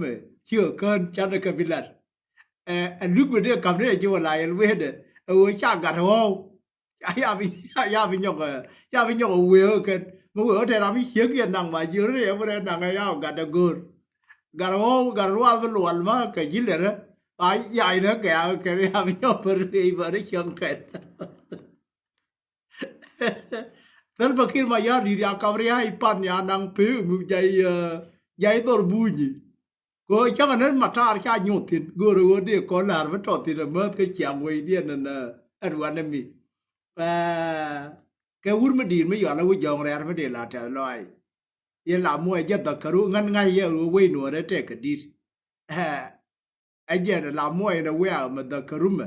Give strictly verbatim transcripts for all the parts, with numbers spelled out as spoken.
mɛ ci ɣä kään canɛ kɛ bi lat. Ɛ, ɛ luk bi dee ka̱m ni ɛ ji̱ wä la yɛl wetdɛ ɛ ɣöö ca gat ɣɔw. Ca ya bi, ca ya bi nyɔk ɛ, ca bi nyɔk ɛ wëë ɣä kɛn. Mi wëë ɣä tɛn ram mi ciek yɛ naŋ ma jiök rɛ yɛ bi rɛ naŋ ɛ ya gat ɛ go̱o̱r. Gat ɣɔw, gat ruath bi luɔl ma kɛ ji̱ lɛrä. Ba ya inɛ kɛ ya kɛ ya bi nyɔk pär rɛy bä rɛ cäŋ kɛn. Thil bä kir ma ya di̱t ya kap ria i̱ pan ya naŋ pee mi jay, ɛ, jay dhor bunyni. Kɛ ɣöö cäŋ ɛ nɛn matar ca nyuɔth thi̱n, go̱o̱rɛ ɣöö dee kɔn la̱r mi tɔt thi̱n ɛ mäth kä ciaŋ wecdiɛn ɛn, ɛ, ɛn wanɛ mi. Ɛ, kɛ wur mi di̱i̱t mi yɔal ɛ wi̱c jɔ̱ɔ̱ŋ rɛ̈ɛ̈r mi dee la tɛth lɔaac. Yɛ la muɔc jɛ dhäkäru ŋän ŋa̱c yɛ ɣöö wec nuɔ̱ɔ̱rɛ tɛk kɛ di̱t. Ɛ, ɛ jɛn ɛ la muɔc ɛn ɛ wiaa mɛ dhäkäru mɛ.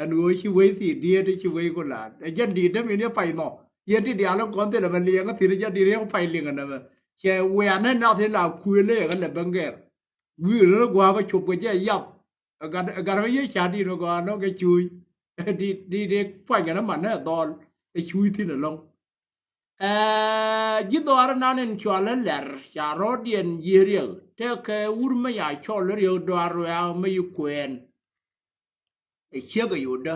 Ɛn ɣöö ci wec thil diet ci wec ku laat. Ɛ jɛn di̱i̱t däm in yɛ pay nhɔ. Yɛn ti diaal in kɔn thilɛ mɛ liɛŋä thi̱n ɛ jɛn di̱i̱t yɛ pay liŋ ɛnɛ mɛ. Cɛ wiaa nɛn nath in la kuël ɛ yɛ kɛ lɛ bäŋ gɛr. Wi̱i̱ rä gua̱a̱p ɛ cop kɛ jɛ yap. Ɛ gat, ɛ gat ɛ yee ca di̱i̱t ɛ gɔaa nɔ kɛ cuuc. Di̱i̱t, di̱i̱t ɛ pua̱ny kɛn ɛ man ɛ dhɔl ɛ cuuc thi̱n ɛlɔ̱ŋ. Ɛ, ji̱ dhɔaar inan in cɔal ɛ lɛr ca rɔɔdiɛn yiëë riɛk tekɛ wur mi ya cɔl ɛ riɛk dɔaar ruɛ̈ɛ̈k mi yi kuɛɛn. Ɛ ciek ɛ yotdä.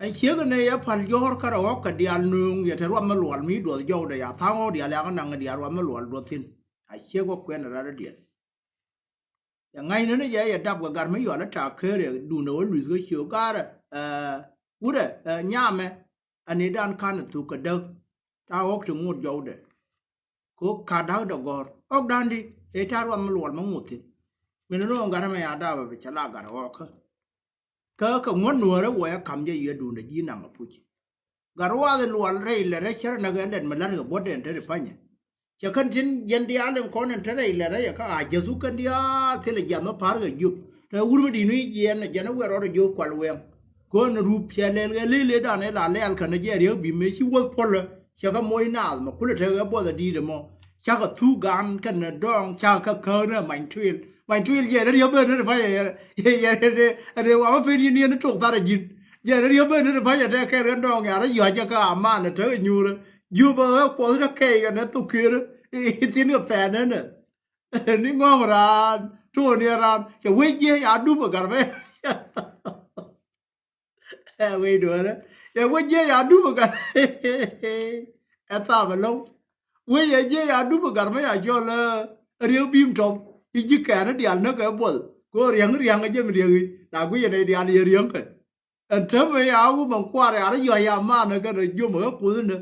Ɛ ciek ni yɛ päl jɔ̱ɔ̱r kä rɛ ɣɔ̱k kɛ diaal nööŋ yɛ te ruath mi luɔl mi duɔth jɔwdɛ ya tha̱a̱ŋ ɣɔ̱k diaal yakä naŋ diaal ruath mi luɔl duɔth thi̱n. A ciek wä kuɛn ɛ rat rɔ̱diɛn. Yɛ ŋa̱cnä ni jɛ yɛ dap kɛ gat mi yɔal i̱ ta̱a̱ ker yɛ duundɛ wä luth kä cio ga̱rɛ, ɛ, wurɛ, ɛ, nyamɛ. Ɛ ni dan ka̱n ɛ thuk kɛ däk. Ta̱a̱ ɣɔ̱k ti ŋot jɔwdɛ. Kɛ ɣöö ka̱t da̱kdɛ gɔ̱r ɣɔ̱k da̱ndi ëë ta̱a̱ ruath mi luɔl mi ŋot thi̱n. Min ni nööŋ gat ɛmɛ ya dap ɛ bi cɛ la gat ɣɔ̱kä. Kä kɛ ŋuɔ̱t nuäärä wä ɛ ka̱m jɛ yɛ duundɛ ji̱ naŋ ɛ puc. Gat ruath ɛ luɔl rɛy lɛt rɛ cär näk ɛ lɛt mi la̱t kɛ buɔ̱tdɛn te ri pa̱nyɛ. Cɛ kän tin jɛn diaal in kɔn in te rɛy lɛt rɛ yɛ kä a jäthu kän diaal thilɛ jiath mi pa̱r kɛ jiöp. Te wur mi di̱t ni jiɛɛn ɛ jɛn ɛ wɛr rɔɔdɛ jiöp kual wɛŋ. Kön rup cɛ lɛl kɛ lëë lëëdan ɛ la lɛɛl kän ɛ jɛ riäk bi mëë ci wuɔth puɔlä. Cɛ kɛ moc naath mɛ kulɛ tekɛ buɔth ɛ di̱i̱t ɛmɔ. Cakɛ thuk gan kɛnɛ dɔɔŋ cakɛ kä käänä many tuil. Many tuil yɛn ɛ riäm ben ni ti pa̱c ɛ yɛn ɛ, yɛn ɛ, ɛ, ɛ, wa bä pen yin yɛn tok tharɛ ji̱n. Yɛn ɛ riäm ben ni ti pa̱c ɛ tɛ kɛn kɛn dɔɔŋ yar ɛ yuac jɛ kä aman ɛ tekɛ nyuurä. Jiöpä ɛ kuɔth ɛ kɛy kɛnɛ thok kiërä. I̱ thin kɛ pɛn ɛnɛ. Ni ŋɔ̱ŋ raan tuɔɔni raan cɛ wec jiɛ ya dup ɛ garmɛ. Ɛ wec duɔ̱ɔ̱rä. Ɛ wec jiɛ ya dup ɛ gar. Ɛ thap ɛlɔ̱ŋ. Wec ɛ jiɛ ya dup ɛ gar mi ya jɔl ɛ riek bim tɔp. I̱ ji̱ kɛɛr i̱ diaal näk ɛ buɔth kɛ ɣöö riäŋ riäŋ ɛ jɛ mi riäŋ i̱ la guic ɛn ɛ diaal yɛ riäŋ kɛ. Ɛn täämɛ ya wä mɛ kuaar ya rɔ yɔ̱a̱c ya maanɛ kɛn ɛ jiöm ɛ ɣä puɔ̱th inä.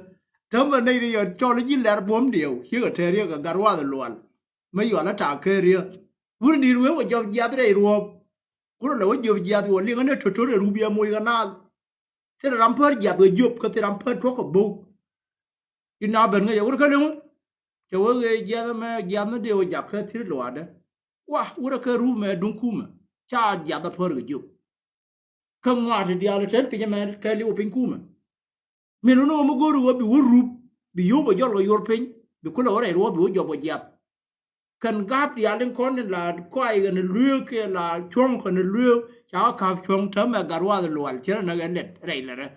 Täämɛ nɛy ti yɛ cɔl i̱ ji̱ lɛr buɔ̱m diɛw ciek ɛ tɛɛr yɛ kɛ gat ruath ɛ lual. Mi yual a ta̱a̱ ker yä. Wur di̱i̱t wee wä jɔp jiath rɛy ruɔ̱ɔ̱p. Ku rɔ lɛ wä jɔp jiath wä liŋä ni to̱to̱r ɛ rup yɛ moc kɛ naath. Thil ram pär jiath wä jɔp kä thil ram pär tuɔ̱k kɛ bo̱k. I̱ na ben ŋäc ɛ wur kä liŋä. Cɛ wee ɣee jiath ɛmɛ jiath ni dee wä jak kä thil luaadä. Wa wur ɛ kɛ rup mɛ duŋ kumɛ ca jiath ɛ pär kɛ jɔp. Kä ŋɔaati diaal ɛ tɛn piny ɛmɛ kɛ liw piny kumɛ. Min wä ni wä mi go̱o̱ri wä bi wä rup bi yio̱w bɛ jɔl kɛ yor piny bi kulɛ wä rɛy ruɔ̱ɔ̱p bi wä jɔp wä jiap. Kɛn ga̱a̱p diaal in kɔn in la kuay kɛn lueek kiɛ la cuɔ̱ŋ kɛn lueek ca wä ka̱p cuɔ̱ŋ täämɛ gat ruath lual cierɛ näk ɛ lɛt rɛy lɛrɛ.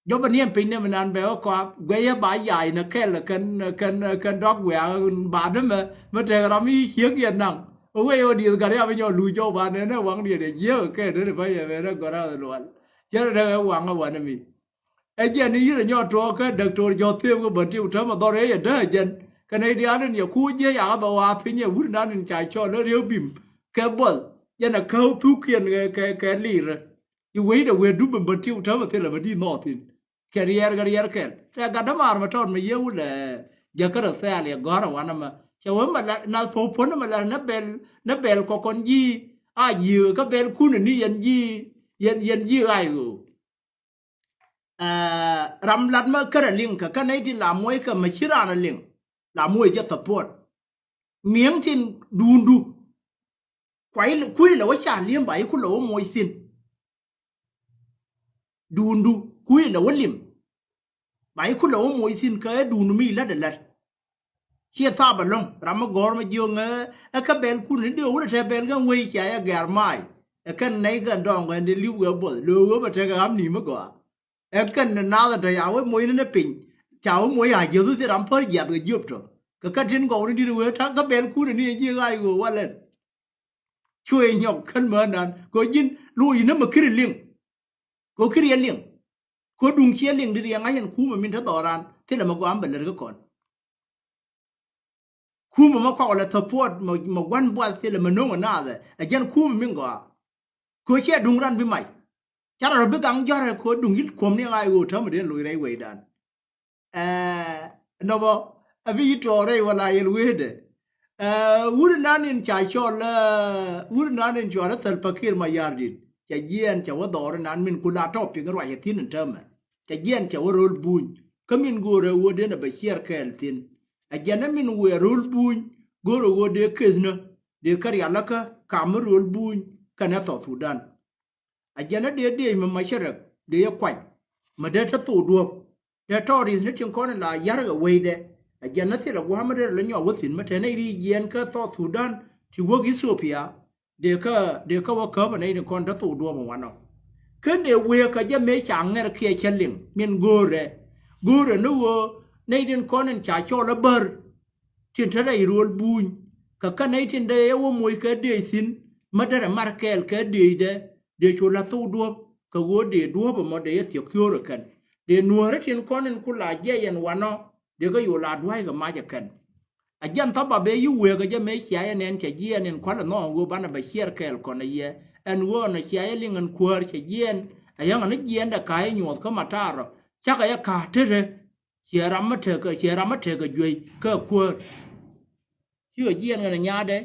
Jɔpɛ ni ɛn piny ni mi nan bɛ wä kɔap guɛyɛ ba yay ni kɛl kɛn kɛn kɛn dɔk wiak ba ni mɛ mi tɛk ram i̱ ciek yɛn naŋ. Wee wä dieth gat ria bi nyɔ luc jɔw ba nɛn ɛ waŋ diet ɛ jiek kɛ dee ni bä yɛ bɛ ni gɔ̱r a lual. Cɛ ni dee ɛ waŋ ɛ wä ni mi. Ɛ jɛn ni yir ɛ nyɔ tuɔɔk kä däktor jɔ̱ thiep kä bä tiw täämɛ dhɔr ɛ yɛ dee ɛ jɛn. Kɛn ɛ diaal in yɛ kuuc jiɛ yakä bɛ wa piny ɛ wut nan in ca cɔl ɛ rieu bim kɛ buɔth. Jɛn ɛ käw thukiɛn kɛ kɛ kɛ lirä. Ci wecdɛ wëë dup in bä tiw täämɛ thilɛ bä di̱t nhɔɔth thi̱n. Kɛ riɛɛr kɛ riɛɛr kɛl tɛ gat dämaar mɛ tɔt mɛ yiëë wulɛ. Jäkä rɛ thɛɛl yɛ gɔ̱rä wanɛ mɛ cɛ wee mɛ lɛ nath puɔ̱n mɛ lɛ nɛ bɛl nɛ bɛl kɔkɔn ji̱. A ji̱ kä bɛl kun ni yɛn ji̱ yɛn yɛn ji̱ ɣa̱c ɣöö. Ɛ, ram lat mɛ kärɛ liŋ kɛ kä nɛy ti la muɔc kɛ mɛ ci raan ɛ liŋ. La muɔc jɛ thapuɔt. Mi̱eŋ tin duundu. Kuay kui̱ lɛ wä ca li̱em ba i̱ ku lɛ wä moc thi̱n. Duundu kui̱ lɛ wä li̱em ba i̱ ku lɛ wä moc thi̱n kɛ duundu mi la̱t ɛ la̱t. Ciɛ thap ɛlɔ̱ŋ ram mi gɔ̱r mi jiök ŋɛ ɛ kä bɛl kun ni dee wä lɛ tɛ bɛl kɛn wec cia yɛ gɛ̈r mac. Ɛ kɛn nɛy kɛn dɔɔŋ kɛn dee li̱w wee buɔth lo̱o̱ wee bɛ tekɛ ɣam ni̱i̱m mi gɔaa. Ɛ kɛn ni naath ɛ tɔ ya wee moc ni ni piny. Ca wee moc a jiäth wä thil ram pär jiath kɛ jiöp tɔ. Kɛ kä tin gɔw ni dit wee ta̱k kä bɛl kun ni ji̱ ɣa̱c ɣöö walɛn. Cuɛ nyɔk kän mään nan kɛ ɣöö ji̱n lo̱c ni mɛ kiri liŋ. Kɛ ɣöö kiri liŋ. Kɛ ɣöö duŋ ciɛ liŋ dit yɛ ŋa̱c ɛn kumɛ min te dhɔran thilɛ mɛ gɔaa mɛ bɛ lät kä kɔn. Kumɛ mɛ kɔk lɛ support mɛ, mɛ gua̱n buath thilɛ mɛ no̱ŋ ɛ naath ɛ. Ɛ jɛn kumɛ min gɔaa. Kɛ ɣöö ciɛ duŋ ran bi mac. Ca rɔ bi gaŋ jɔrɛ kɛ ɣöö duŋ yit kuɔ̱mni ɣa̱c ɣöö täämɛ dee loc rɛy wecdan. Ɛɛ, nɔmɔ, ɛ bi yit tuɔɔk rɛy wala yɛl wecdɛ. Ɛɛ, wut nan in ca cɔl, ɛɛ, wut nan in cɔal ɛ Salva Kiir Mayardit. Cɛ jiɛɛn cɛ wä dhɔr inan min ku la tɔpic ruac ɛ thi̱n in täämɛ. Cɛ jiɛɛn cɛ wä ro̱l buny. Kä min go̱o̱rɛ ɣöö dee nɛ bɛ ciɛɛr kɛɛl thi̱n. Ɛ jɛn ɛ min wëë ro̱l buny, go̱o̱rɛ ɣöö dee case nä, dee kä rialikä, kam mi ro̱l buny, kɛnɛ South Sudan. A jɛn a dee dee mɛ macarak dee yɛ kuany. Mɛ dee te thok duɔ̱p. Dee tɔɔris ni tin kɔn in la ya̱r kɛ wecdɛ. A jɛn a thilɛ gua̱a̱m mi dee rɛ lä nyɔk wä thi̱n mɛ te nɛy ri jiɛɛn kä South Sudan ti wäk Ethiopia. Dee kä, dee kä wä käp a nɛy tin kɔn te thok duɔ̱p in wanɔ. Kä dee wëë kä jɛ mëë ca ŋɛr kiɛ cä liŋ min go̱o̱rɛ. Go̱o̱rɛ ni ɣöö nɛy tin kɔn in ca cɔl a bär. Tin te rɛy ruɔl buny. Kä kä nɛy tin dee yɛ wä moc kɛ dee thi̱n. Mä derɛ mar kɛɛl kɛ dee dɛ. Dee cu la thok duɔ̱p. Kä ɣöö dee duɔ̱p ɛmɔ dee yɛ thiɔ̱k kiöör ɛ kɛn. Dee nuäärä tin kɔn in ku la jiɛc ɛn wanɔ. Dee kä yo̱o̱ la dua̱a̱c kɛ mac ɛ kɛn. A jɛn thɔp a bee yi wëëk ɛ jɛ mëë cia yɛ nɛn cɛ jiɛɛn in kua̱l ɛ nhɔk ɣöö banɛ bɛ ciɛɛr kɛɛl kɔn ɛ yɛ. Ɛn ɣöö nɔ cia yɛ liŋ ɛn kuäär cɛ jiɛɛn. Ɛ yäŋ ɛn jiɛɛn dɛ ka̱a̱c nyuɔ̱th kä ma taarɔ. Cakɛ yɛ ka̱a̱t tetɛ. Ciɛ ram mi tekɛ, ciɛ ram mi tekɛ juey kä kuäär. Cikɛ jiɛɛn ŋän ɛ nyaatdɛ.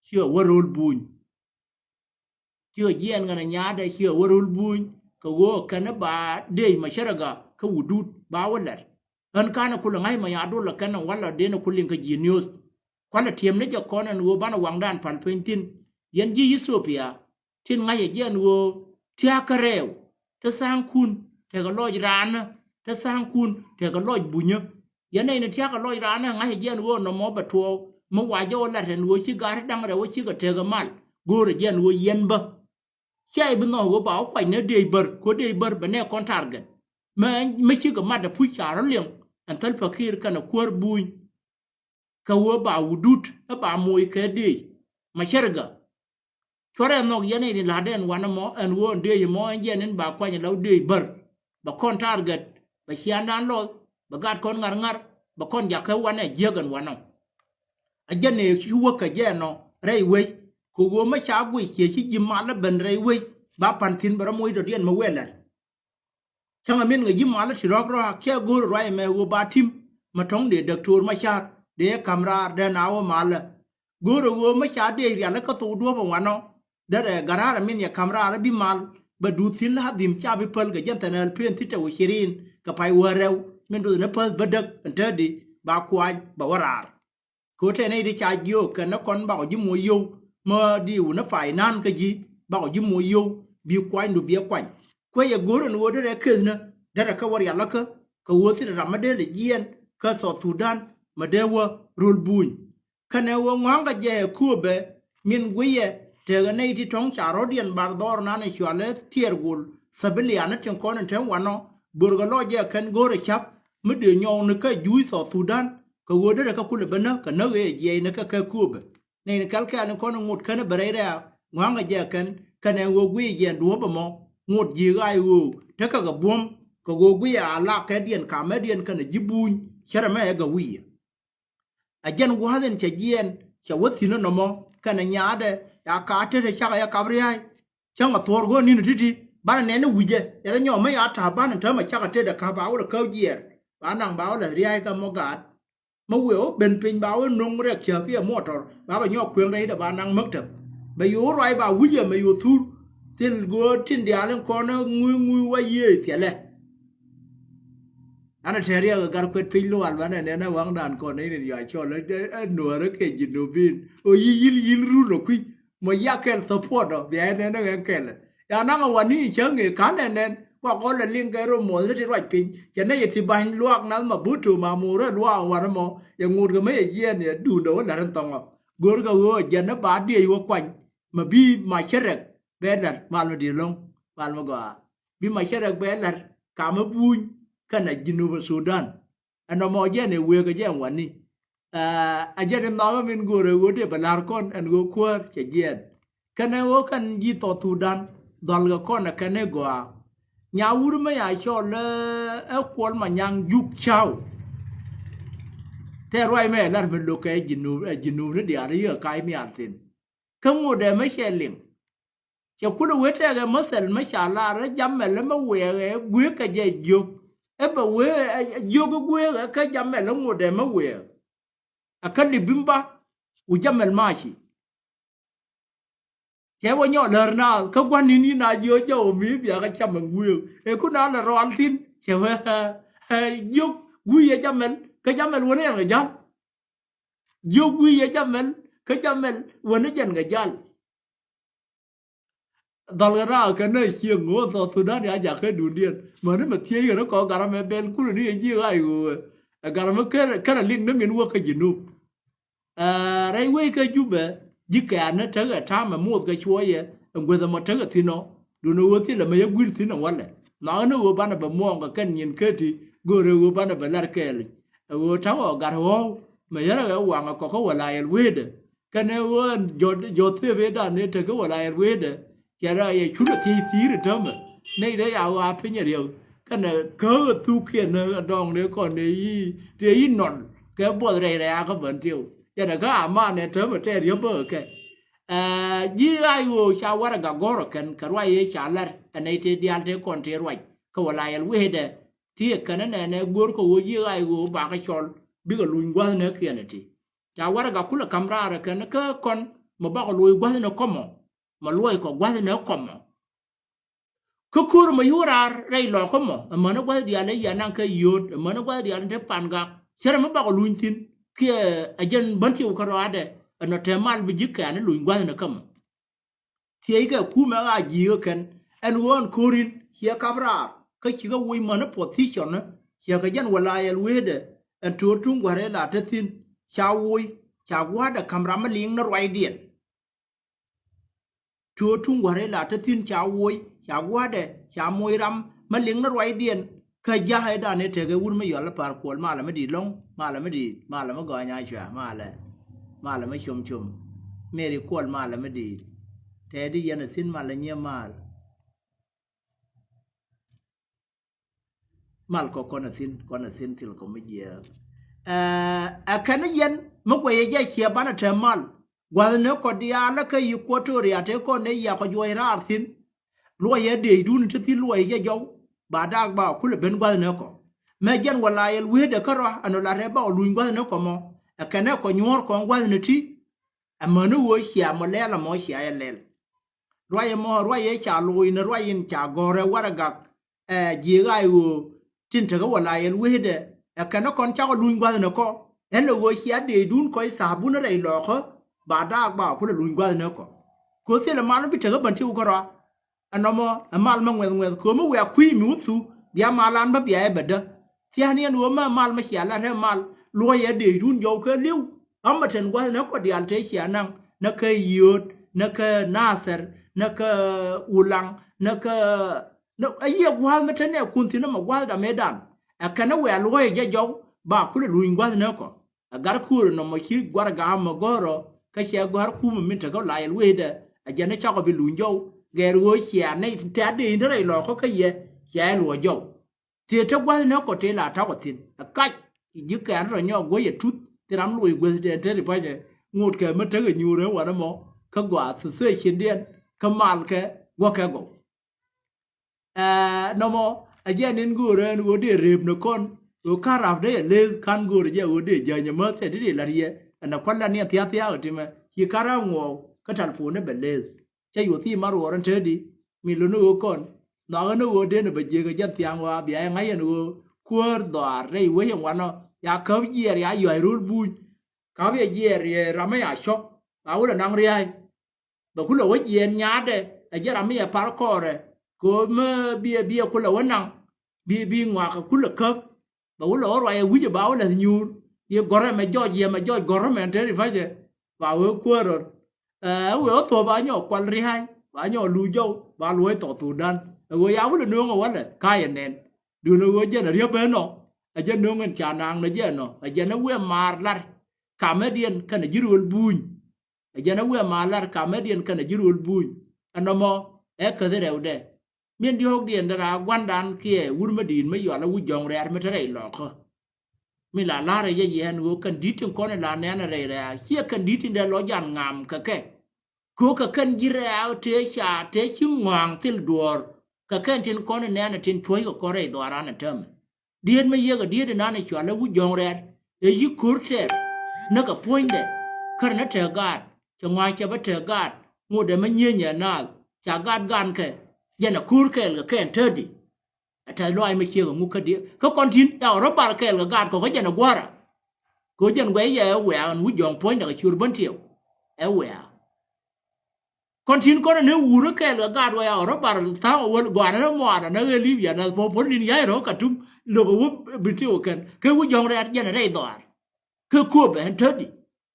Cikɛ wä ro̱l buny. Cikɛ jiɛɛn ŋän ɛ nyaatdɛ, cikɛ wä ro̱l buny. Kɛ ɣöö kɛn ba dee macarak kä wudut ba wä lɛr. Ɣän ka̱n ɛ kulɛ ŋa̱c ma ya dol ɛ kɛn ɛ walɛ den ɛ kul liŋ kä ji̱ news. Kualɛ tiɛm ni jɛ kɔn ɛn ɣöö banɛ waŋdan pal piny thi̱n. Yɛn ji̱ Ethiopia. Tin ŋa̱cä jɛ ɛn ɣöö thia̱a̱kä rɛɛw, te tha̱a̱ŋkun tekɛ lɔc raanä, te tha̱a̱ŋkun tekɛ lɔc bunyä. Yɛn nɛy ni thia̱a̱kä lɔc raanä ŋa̱cä jɛ ɛn ɣöö nɔmɔ bɛ tuɔɔk mi wacä wä lat ɛn ɣöö ci gaat ti da̱ŋ rɛw wä cikɛ tekɛ mal. Go̱o̱rä jɛ ɛn ɣöö yɛn bä. Cia i̱ bi nhɔk ɣöö ba wä kuac ni dëëc bär, kɛ ɣöö dëëc bär bɛ nɛ kɔn target. Mä, mä cikɛ mat ɛ puc ca rɔ liŋ ɛn Salva Kiir kɛnɛ kuäär buny. Kɛ ɣöö ba wudut ɛ ba moc kɛ dëëc. Macarak. Cuarɛ nhɔk yɛn in la̱tdɛ ɛn wanɛ mɔ ɛn ɣöö ɛn dëëc mɔ ɛn jiɛn in ba kuany ɛ la wä dëëc bär. Bɛ kɔn target, bɛ ciaaŋdan lɔth, bɛ gat kɔn ŋa̱r ŋa̱r, bɛ kɔn jakä wanɛ jiäk ɛn wanɔ. A jɛn ëë ci wäk kɛ jɛ ɛnɔ rɛy wec. Kɛ ɣöö mä ca guic ciɛ ci ji̱ mal ɛ ben rɛy wec ba pan thi̱n bɛ rɔ moc dɔ̱diɛn mä wëë lɛr. Cäŋɛ min ŋäc ji̱ mal ti rɔ̱k rɔ̱a̱k kiɛ go̱o̱r ruac ɛmɛ ɣöö ba ti̱m. Mä tɔ̱ŋ dee Doktor Macar dee ka̱m raar dee na wä malä. Go̱o̱rä ɣöö mä ca dee rial kä thok duɔ̱ɔ̱p ɛn wanɔ. Derɛ garaarä min yɛ ka̱m raar bi mal bɛ duut thi̱n la dhim ca bi päl kɛ jɛn thɛn ɛl pen thitɛ wä cirin kɛ pay wä rɛw min duth ni päth bädäk ɛn täädi ba kuany bɛ wä raar. Kɛ ɣöö tɛn nɛy ti ca jiök kɛn ni kɔn bakɔ ji̱ moc yio̱w mä di wun ni pay na̱a̱n kä ji̱ bakɔ ji̱ moc yio̱w bi kuanydu biɛ kuany. Kuecɛ go̱r ɛn ɣöö derɛ keth ni derɛ kä wä rialikä kɛ ɣöö thilɛ ram mi dee lɛ jiɛɛn kä South Sudan mi dee wä röl buny. Kɛnɛ ɣöö ŋɔ̱a̱ŋkɛ jɛ ɛ kööbɛ min guiyɛ tekɛ nɛy ti tɔ̱ŋ ca rɔ̱diɛn bar dhɔr nan ɛ cualɛ tiɛɛr gol thabilian ni tin kɔn in te wanɔ. Börkɛ lɔc jɛ kɛn go̱o̱rɛ ca̱p mi dee nyɔwni kä juuc South Sudan. Kɛ ɣöö derɛ kä kulɛ bä näk kɛ näk ëë jiɛcni kɛ kɛ kööbä. Nɛy ni kɛl kɛɛl ni kɔn in ŋot kɛn bɛ rɛy rɛ̈ɛ̈k ŋɔ̱a̱ŋkɛ jɛ kɛn kɛnɛ ɣöö guiy jiɛn duɔ̱ɔ̱p ɛmɔ. Ŋot ji̱ ɣaac ɣöö tekɛ kɛ buɔ̱m kɛ ɣöö guiy a lak kɛ diɛn kamɛ diɛn kɛnɛ ji̱ buny cärɛ mɛ ɛ gɛ wi̱i̱. A jɛn gua̱a̱th in cɛ jiɛɛn cɛ wä thi̱n nɔmɔ kɛnɛ nyaatdɛ ya ka̱a̱t tetɛ cakɛ yɛ kap ria̱a̱c. Cäŋ a thuɔ̱ɔ̱r go̱o̱r ni̱n ti̱ti̱ banɛ nɛn ni wi̱cɛ yɛn rɛ nyɔk mi ya ta̱a̱ banɛ täämɛ cakɛ tetdɛ ka̱p ba wä lɛ käp jiɛɛr ba naŋ ba wä lɛ ria̱a̱c kä mɔ gaat. Mä wëë wä ben piny ba wä no̱ŋ rɛk cäk kiɛ muɔtɔr ba bɛ nyɔk kueŋ rɛydɛ ba naŋ mäktäp. Bɛ yo̱o̱ ruac ba wi̱cɛ mɛ yo̱o̱ thur thil go̱o̱r tin diaal in kɔn ŋui̱ ŋui̱ wä yiëë thiɛlɛ. An a tɛ̈r riɛk ɛ gar kuet piny lual banɛ nɛn ɛ waŋdan kɔn in in yua cɔl ɛ nuäärä kɛ ji̱ nubin ɔ yi̱ yi̱l yi̱l run ɔ kui̱. Mɔ ya kɛl support ɔ bia ɛ nɛn ɛ ɣɛn kɛlɛ. Ya naŋ ɛ wani in cäŋ ɛ ka̱n ɛ nɛn kua kɔl ɛ liŋ kɛ ro muɔth ni ti ruac piny cɛ nɛ yɛ ti ba̱ny luaak nath ma butu ma murɛ luaak wan mɔ. Yɛ ŋut kɛ mä yɛ jiɛɛn yɛ duundɛ wä lɛr in thɔŋɔ. Go̱r kɛ ɣöö jɛn ni ba diec wä kuany ma bi ma cɛ rɛk bɛ lɛr mal ma di̱t lo̱ŋ mal ma gɔaa. Bi ma cɛ rɛk bɛ lɛr kamä buny kɛnɛ Jinub Sudan. Ɛn nɔmɔ jɛn ɛ wëë kɛ jɛ ɛn wani. Ɛ, a jɛn in nhɔkä min go̱o̱rɛ ɣöö dee bɛ la̱r kɔn ɛn ɣöö kuäär cɛ jiɛɛn. Kɛnɛ ɣöö kɛn ji̱ South Sudan dhɔl kɛ kɔn ɛ kɛn ɛ gɔaa. Nya wur mi ya cɔl ɛ Kuɔl Manyaŋ Juk Caw. Tɛ ruac mɛ ɛ lar mi lo̱k kɛ Jinub, ɛ Jinub ni diaal i̱ ɣä ka̱c nhial thi̱n. Kä ŋot ɛ mi cɛ liŋ. Cɛ kulɛ wee tɛkɛ mäthɛl mi ca lar ɛ Jamɛl ɛ mi wëëkɛ gui̱i̱k kɛ jɛ jiök. Ɛ bɛ wee ɛ jiök i̱ gui̱i̱k ɛ kä Jamɛl ɛ ŋot ɛ mi wëëk. Ɛ kä Libimba wu Jamɛl maci. Cɛ wä nyɔk lär naath kä gua̱n ni̱n yi̱n a jiök jɛ wä mi biakä cam ɛn gui̱i̱k. Ɛ kun a lɛ rɔal thi̱n cɛ wee ɛ jiök gui̱i̱k ɛ Jamɛl kä Jamɛl wä ni ɛn kɛ ja̱l. Jiök gui̱i̱c yɛ Jamɛl kä Jamɛl wä ni jɛn kɛ jal. Dhɔl kɛ raak kɛ nä cieŋ ɣöö South Sudan ya jakä duundiɛn. Mäni mɛ thiec kɛ ni kɔ garamɛ bɛl kulɛ ni yɛ ji̱ ɣa̱c ɣöö ɛ garamɛ kärɛ liŋ ni min wä kä Jinub. Ɛ rɛy wec kä Jubɛ ji̱ kɛ̈ɛ̈n ni tekɛ ta̱a̱mɛ muɔth kɛ cuɔyɛ ɛn gueth ɛmɔ tekɛ thi̱n ɔ. Duundɛ ɣöö thilɛ mɛ yɛ gui̱l thi̱n ɛ walɛ. Nhɔakä ni ɣöö banɛ bɛ muɔɔŋ kɛ kɛn nyin käti go̱o̱rɛ ɣöö banɛ bɛ lar kɛɛlic. Ɛ ɣöö ta̱wä gat ɣɔ̱w mɛ yärä ɣɛ waŋ ɛ kɔkä wä la yɛl wecdɛ. Kɛnɛ ɣöö ɛn jɔ̱th, jɔ̱th thiep ëëdan ëë tekɛ wä la yɛl wecdɛ. Cɛ rɔ yɛ cun ɛ thiec thi̱i̱r ɛ täämɛ nɛy dee ya ɣɔaa piny ɛ riɛk. Kɛnɛ käk ɛ thuk kiɛn ɛ dɔŋ dee kɔn dee yi dee yi nɔl kɛ buɔth rɛy rɛy akä bän tiɛw. Cɛnɛ kä aman ɛ täämɛ tɛɛr yäpä kɛ. Ɛ ji̱ ɣa̱c ɣöö ca warɛga gɔ̱rä kɛn kɛ ruac ëë ca lar ɛ nɛy tëë diaal tëë kɔn tëë ruac kɛ wä la yɛl wecdɛ. Ti ɛ kɛn ɛ nɛnɛ go̱o̱r kɛ ɣöö ji̱ ɣa̱c ɣöö bakɛ cɔl bikɛ luny gua̱thni kiɛn ɛ ti. Ca warɛga kulɛ ka̱m raarɛ kɛn kä kɔn mɛ bakɔ loc gua̱thni kɔmɔ mɛ luɔc kɔ gua̱thni kɔmɔ. Kä ko̱r mɛ yio̱w raar rɛy lɔkä mɔ ɛmäni gua̱th diaal ɛ yia naŋ kɛ yio̱o̱t ɛmäni gua̱th diaal in te pan gak. Cärɛ mi bakɔ luny thi̱n kiɛ ɛ jɛn bän tiw kärɔaadɛ. Ɛnɔ te mal bi ji̱ kɛ̈ɛ̈n luny gua̱thni kä mɔ. Thiec kɛ kumɛ ɣaa ji̱i̱kä kɛn ɛn ɣöö ɛn ko̱rin ciɛ kap raar kä cikɛ woc mäni position. Ciɛ kɛ jɛn wä la yɛl wecdɛ ɛn to̱o̱r tuŋ gua̱r ëë la te thi̱n. Ca woc ca gua̱a̱dɛ ka̱m ram mi liŋ ni ruacdiɛn. Tuɔɔk tuŋ gua̱r ila te thi̱n ca woc ca gua̱dɛ ca moc ram mi liŋ ni ruacdiɛn. Kä ja̱a̱cdan ëë tekɛ wur mi yɔl i̱ pa̱r kuɔl malɛ mi di̱i̱t lo̱ŋ malɛ mi di̱i̱t malɛ mi gɔ̱a̱ny a cua malɛ. Malɛ mi com com meri kuɔl malɛ mi di̱i̱t. Tɛɛdi yɛn ɛ thi̱n malɛ nyiee mal. Mal kɔ kɔn a thi̱n kɔn a thi̱n thil kɔ mi jiɛɛk. Ɛ kɛn yɛn mi guɛyɛ jɛ ciɛ banɛ te mal. Gua̱thni kɔ diaal kä Equatoria te kɔn ne yia kɔ juɔc raar thi̱n. Luɔyɛ dëëcdun te thi̱n luɔyɛ jɛ jɔw ba daak ba kulɛ ben gua̱thni kɔ. Mɛ jɛn wä la yɛl wecdɛ kärɔa ɛn ɔ la rɛp ba ɔ luny gua̱thni kɔ mɔ. Ɛ kɛn ɛ kɔ nyuɔ̱ɔ̱r kɔn gua̱thni ti. Ɛ mäni ɣöö cia mɔ lɛl ɛmɔ cia yɛ lɛl. Ruac ɛmɔ ruac ëë ca loc ni ruac in ca gɔ̱rɛ warɛgak. Ɛ ji̱ ɣaac ɣöö tin tekɛ wä la yɛl wecdɛ ɛ kɛn ɛ kɔn cakɔ luny gua̱thni kɔ. Ɛn lɛ ɣöö cia dëëcdun kɔc tha̱a̱pun rɛy lɔɔkä ba daak ba kulɛ luny gua̱thni kɔ. Kɛ ɣöö thilɛ mal mi bi tekɛ bän ti wä kärɔa. Ɛnɔmɔ ɛ mal mi ŋuɛth ŋuɛth kɛ ɣöö mi wiaa kui̱ mi wä thuk bia mal an bä bia ɛ bɛ dä. Thia̱a̱n yɛn ɣöö mɛ mal mi cia lat ɛ mal luɔ̱c ɛ dëëcdun jɔw kɛ li̱w. Ɣän bä ten gua̱thni kɔ diaal te cia naŋ näkä Yio̱o̱t näkä Nathɛr näkä Ulaŋ näkä Nä a yiëë gua̱a̱th mi te nɛ kun thi̱n ɛmɛ gua̱a̱th dam ëëdan. Ɛ kɛn ɛ wɛ̈ɛ̈ luɔ̱c ɛ jɛ jɔw ba kulɛ luny gua̱a̱th nɛ kɔ. Ɛ gat kuäärä nɔmɔ ci gua̱r ga̱a̱m ɛ gɔ̱rä kä cɛ gua̱a̱r kumɛ min tekɛ la yɛl wecdɛ. Ɛ jɛn ɛ cakɔ bi luny jɔw gɛɛr ɣöö cia nɛy tɛ̈t dee in te rɛy lɔɔkä kä yɛ cia ɛ luɔ̱c jɔw. Tëë te gua̱a̱th nɛ kɔ tëë la ta̱kɔ thi̱n ɛ kac. Ci ji̱ kɛ̈ɛ̈n rɔ nyɔk guäc ɛ tuth thi ram loc guäth tɛn te ri pacɛ. Ŋotkɛ mi tekɛ nyuur ɛ wanɛ mɔ kä gɔaa thithee cindiɛn kä malkɛ guäkɛ gɔw. Ɛ nɔmɔ ɛ jɛ nin go̱o̱rɛ ɛn ɣöö dee rëëp ni kɔn ɣöö ka̱n rap dee ɛ leth ka̱n go̱o̱rɛ jɛ ɣöö dee jäny ɛmäth tɛ ti dee la̱t yɛ. Ɛn ɛ kua̱l la niɛ thia̱k thia̱a̱k ɛ timɛ ci ka̱n rap ŋuɔɔk kä talpon ni bɛ leth. Cä yoth i̱ ma ruɔɔr ɛn te di mi lo̱n ni ɣöö kɔn nhɔakä ni ɣöö dee ni bɛ jiëk ɛ jɛn thia̱a̱ŋ ɣɔaa bia yɛ ŋa̱c ɛn ɣöö kuäär dhɔaar rɛy wec ɛn wanɔ ya käp jiɛɛr ya yɔ̱a̱c ro̱l buny. Käp yɛ jiɛɛr yɛ ram mi ya cɔk ba wulɛ naŋ ria̱a̱c. Bɛ kulɛ wä jiɛɛn nyaatdɛ ɛ jɛ ram mi yɛ par kɔɔrɛ kɛ ɣöö mi biɛ biɛ kulɛ wä naŋ bi bi ŋɔak kɛ kulɛ käp. Bɛ wä lɛ wä ruac ɛ wi̱cɛ ba wä lɛth nyuur yɛ gɔ̱rɛ mɛ jɔc yɛ mɛ jɔc gɔ̱rä mɛ te ri pa̱cɛ. Ba wee kuäär rɔt ɛ wee wä thuɔ̱p ba nyɔk kual ria̱a̱c ba nyɔk luuc jɔw ba luɔ̱c thɔk thurdan. Ɛ wee ya wä lɛ nööŋ ɛ wä lɛ ka̱a̱c ɛ nɛn. Duundɛ ɣöö jɛn a riäp ɛnɔ ɛ jɛn no̱o̱ŋ in ca naaŋ nɛ jɛn nɔ ɛ jɛn ɛ wiɛ maar lar. kamediɛn kɛnɛ ji̱ ruël buny. Ɛ jɛn ɛ wiɛ ma lar kamediɛn kɛnɛ ji̱ ruël buny. Ɛnɔmɔ ɛ käth rɛwdɛ. Min diɔ̱ɔ̱kdiɛn dee raa gua̱ndan kiɛ wur mi di̱i̱t mi yual ɛ wi̱c jɔ̱ŋ rɛ̈ɛ̈r mi te rɛy lɔkä. Mi la la̱rä yɛ yɛn ɣöö kɛn di̱t tin kɔn in la nɛn rɛy rɛ̈ɛ̈ ciɛ kɛn di̱t tin dee lɔ jan ŋam kɛ kɛ. Kɛ ɣöö kɛ kɛn ji̱ rɛ̈ɛ̈ tëë ca tëë ci ŋɔaŋ thil duɔ̱ɔ̱r. Kɛ kɛn tin kɔn in nɛn tin cuɔ̱ckɛ kɔn rɛy dhuaaran in täämɛ. Diet mi yiëk a diet inan i̱ cual ɛ wi̱c jɔ̱ŋ rɛ̈ɛ̈r ɛ yi̱ ko̱r tɛɛr. Näk a puɔ̱nydɛ kär ni tɛk gaat cɛ ŋɔaŋ cɛ bä tɛk gaat ŋot ɛ mi nyieenyɛ naath ca gaat gankɛ. Jɛn a ko̱r kɛɛl kɛ kɛn tätdi. Ɛ tɛth lɔaac mi ciek a ŋuk kä diet kä kɔn ti̱n ca rɔ bar kɛɛl kɛ gaat kɔ kä jɛn a gua̱a̱ra. Kɛ jɛn guɛc yɛ ɛ wiaa ɛn wi̱c jɔ̱ŋ puɔ̱nydɛ kɛ ciöör bän tiɛw ɛ wiaa. Kɔn tin kɔn ni wur kɛɛl kɛ gaat wɛ ya rɔ bar tha̱a̱ŋ wä gɔaa ni muaar ni ɣee Libya ni puɔ̱n puɔ̱n nin ya̱c rɔ Katum lo̱k wä bi ti wä kɛn kɛ wi̱c jɔ̱ŋ rɛɛt jɛn rɛy dhɔaar. Kɛ kuop ɛn tätdi